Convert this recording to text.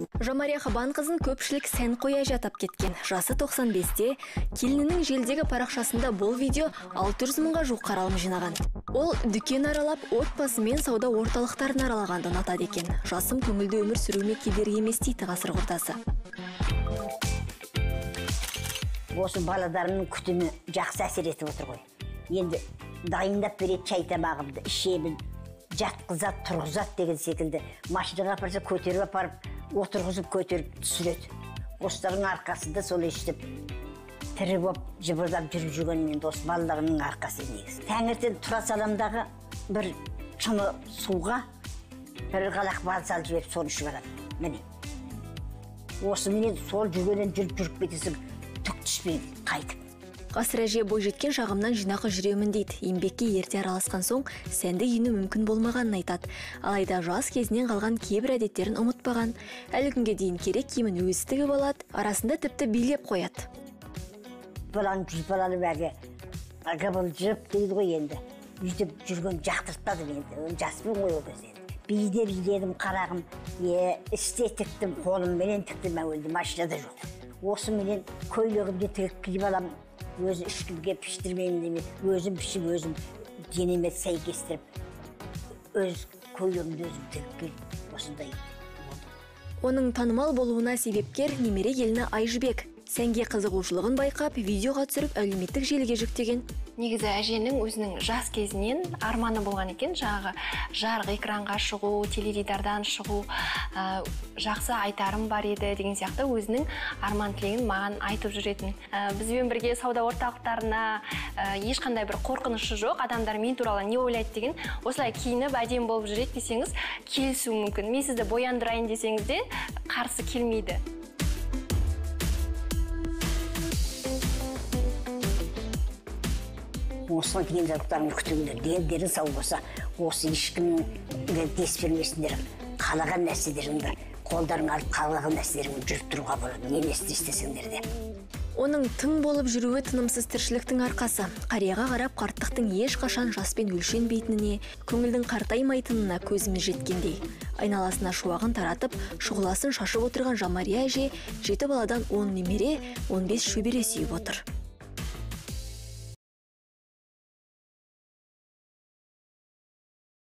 Жамария Хабанқызын көпшілік сәнқой әже атап кеткен. Жасы 95-те, келінінің желдегі парақшасында бұл видео 600 мыңға жуық қаралым жинаған. Ол дүкен аралап, отбасымен сауда орталықтарын аралағанды ұнатады екен. Жасым көңілді өмір сүруіме кедергі емес дейді ғасыр ортасы. Осы балаларымның күтімі жақсы әсер етіп отыр ғой. Енді дайындап береді шай тамағымды, ішемін, жатқызады, тұрғызады деген секілді. Машинаға апарса көтеріп апарып, отырғызып көтеріп түсіреді. Осылардың арқасында сол өстіп тірі боп жыбырлап жүріп жүргенім енді осы балаларымның арқасы негізі. Таңертең тұра саламдағы бір шыны суға бір қалақ бал салып жіберіп соны ішіп аламын. Міне. Осыменен сол жүргеннен жүріп кетесің, түк түспейді қайтып. Ғасыр әже бойжеткен шағымнан жинақы жүремін дейді. Еңбекке ерте араласқан соң сәнді киіну мүмкін болмағанын айтады. Алайда жас кезінен қалған кейбір әдеттерін ұмытпаған. Әлі күнге дейін керек киімін өзі тігіп алады, арасында тіпті билеп қояды. Баланың жүз балалы бәгі қыбылжып дейді ғой енді. Өйтіп жүрген жақтыртпадым енді. Жаспын ғой ол кезде. Биде биледім қарағым, істе тіктім, қолымменен тіктім әуелде, машинада жоқ. Осыменен көйлегімді тігіп киіп аламын. Өзі ешкімге піштірмеймін демей, өзім пішіп, өзім денеме сәйкестіріп, өз көйлегімді өзім тігіп келіп, осындай болдым. Оның танымал болуына себепкер немере келіні Айжібек. Сәнге қызығушылығын байқап, видеоға түсіріп, әлеуметтік желіге жүктеген. Негізі әженің өзінің жас кезінен арманы болған екен, жаңағы жарық экранға шығу, теледидардан шығу, жақсы айтарым бар еді деген сияқты өзінің арман тілегін маған айтып жүретін. Бізбен бірге сауда орталықтарына ешқандай бір қорқынышы жоқ, адамдар мен туралы не ойлайды деген, осылай киініп әдемі болып жүреді десеңіз, келісуі мүмкін. Мен сізді бояндырайын десеңіз де қарсы келмейді. Осыған денсаулықтарыңды күтіңдер, дендерің сау болса, осы ешкімге дес бермесіндер, қалаған нәрселеріңді, қолдарыңа алып қалаған нәрселеріңді жүріп тұруға болады, не істесеңдер де. Оның тың болып жүруі тынымсыз тіршіліктің арқасы. Қарияға қарап қарттықтың ешқашан жаспен өлшенбейтініне, көңілдің қартаймайтынына көзіміз жеткендей. Айналасына шуағын таратып, шұғыласын шашып отырған Жамария әже 7 баладан 10 немере, 15 шөбере сүйіп отыр.